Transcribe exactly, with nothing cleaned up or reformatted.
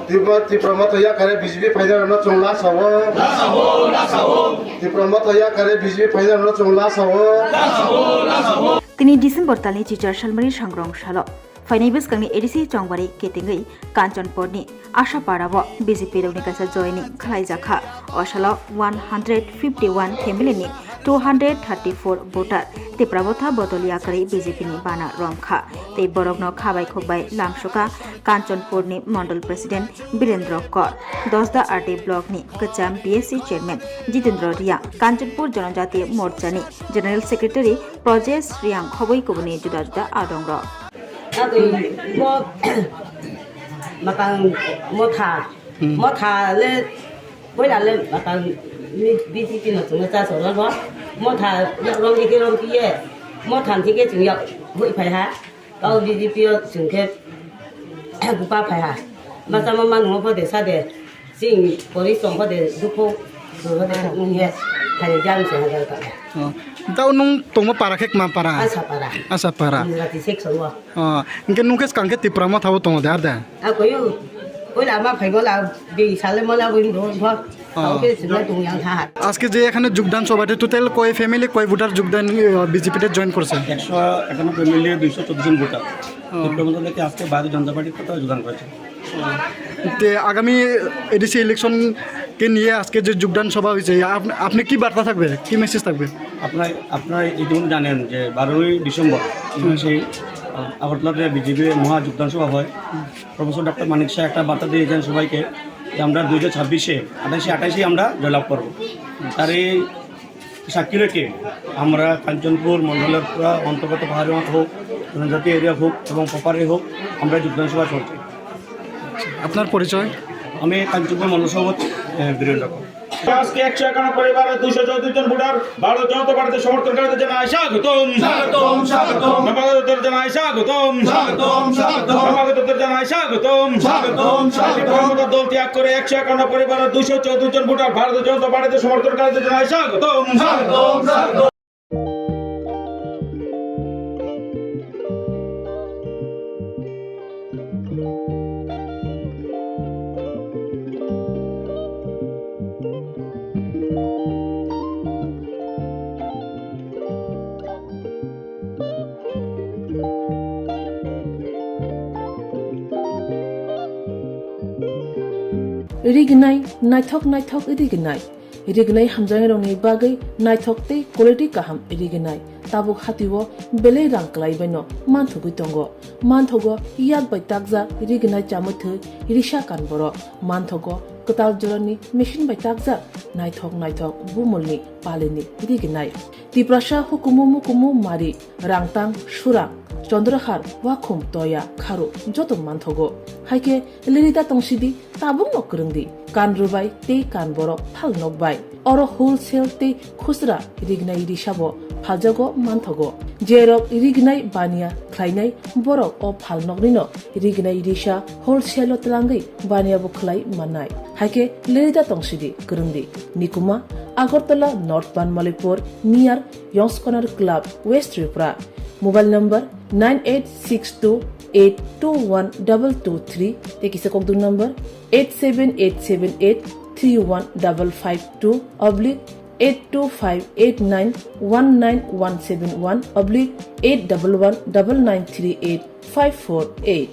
Tipra, Tipra Motha yakare B J P phainai rokno chwng lasa o. Tipra Motha yakare B J P phainai rokno chwng lasa o. Tini December talni chichar salmani sangrong salo phainai bwskangni A D C chongbari ketengwi Kanchanpurni Ashapara o B J P rokni kaisa joining khlaijakha. O salo one hundred fifty one family ni two hundred thirty four voter Tipra Motha bodol yakari B J P ni bana romkha tei borokno khabai khukbai lamsukha Kanchanpurni Mondol President Birendra Kor, Dosda R D block ni kwcham B S C chairman Jitendra Riya, Kanchanpur Janajati Morcha ni General Secretary Prajesh Riang khoboi kubuni juda juda adongrok. Atwi bo makang motha, motha le boila le makang ni B J P no chwngno cha soro bo motha yak rom dike rom kiye motha thike chwng yak hui phai ha. Kau B J P o chwng khe gupa phai ha. Masa ma man mo pho de sa de. Sing pori song pho de dukho. Dukho de nung ye. Thani jam se ha jal ka. Oh. Tao nung tongma para khe kma para? Asa para. Asa para. Nung rati section wo. Oh. Hingke nung khe skang khe Tipra Motha o tongo de ar de? A koyu. Koyu la ma phai mo la bi sale mo la bo bo. Oh. Tao khe sila tung yang ha. আজকে যে এখানে যোগদান সভাতে টোটাল কয় ফ্যামিলি কয় ভোটার যোগদান, আহ, বিজেপিতে জয়েন করছে? একশো একান্ন ফ্যামিলি, দুইশো চোদ্দ জন ভোটার। ও। ত্রিপুরা মধ্যে থেকে আজকে ভারতীয় জনতা পার্টির কোথাও যোগদান করেছে। তে আগামী এডিসি ইলেকশনকে নিয়ে আজকে যে যোগদান সভা হয়েছে, আপ-, আপনি কি বার্তা থাকবে, কি মেসেজ থাকবে? আপনারা, আপনারা ইতিমধ্যে জানেন যে বারোই ডিসেম্বর হুম। সেই, আহ, আগরতলাতে বিজেপির মহা যোগদান সভা হয়। প্রফেসর ডক্টর মানিক শাহ একটা বার্তা দিয়েছেন সবাইকে যে আমরা দুই হাজার ছাব্বিশে আঠাশে আঠাশে আমরা জয়লাভ করব। তার এই সাক্ষী রেখে আমরা কাঞ্চনপুর মণ্ডলের পুরা অন্তর্গত পাহাড়ি হোক, জনজাতি এরিয়া হোক এবং প্রপারে হোক, আমরা যোগদান সভা চলছে। আপনার পরিচয়? আমি কাঞ্চনপুর মণ্ডল সভাপতি, এ, বীরেন্দ্র কর। আজকে একশো একান্ন পরিবারের দুইশো চৌত্রিশ জন ভোটার ভারতীয় জনতা পার্টিতে সমর্থনকারীদের জানাই স্বাগতম। স্বাগতম, স্বাগতম। নবাগতদের জানাই স্বাগতম। স্বাগতম, স্বাগতম। নবাগতদের জানাই স্বাগতম। স্বাগতম, স্বাগতম। ত্রিপুরা মথা দল ত্যাগ করে একশো একান্ন পরিবারের দুইশো চৌত্রিশ জন ভোটার ভারতীয় জনতা পার্টিতে সমর্থনকারীদের জানাই স্বাগতম। স্বাগতম, স্বাগতম। Rignai, naithok naithok rignai. Rignai hamjaknairokni bagwi naithok tei quality kaham rignai. Tabuk hatio belai rang kwlaibaino manthogwi tongo. Manthogo yak bai takjak rignai chamwi thwi risa kan borok. Manthogo kwtal jorani machine bai takjak naithok naithok bumulni palini rignai. Tiprasa hukumu mukumu mari, rangtang, surang, chondrahar, wakhum, toya, kharu joto manthogo. Haikhe lirida tongsidi, tabukno kwrwngdi. Kan rwbai tei kan borok phal nokbai. Oro wholesale tei khusra rignai risabo phaljago manthogo. Jerok rignai baniya khlainai borok o phal noknino rignai risa wholesale o twlangwi baniya bo khlai mannai. Haikhe lirida tongsidi, kwrwngdi. Nikuma, Agartala North Banmalipur, near Yongs Corner Club, West Tripura. Mobile number nine eight six two eight two one double two three, tei kisa kokduk number eight seven eight seven eight three one double five two oblique eight two five eight nine one nine one seven one oblique eight double one double nine three eight five four eight.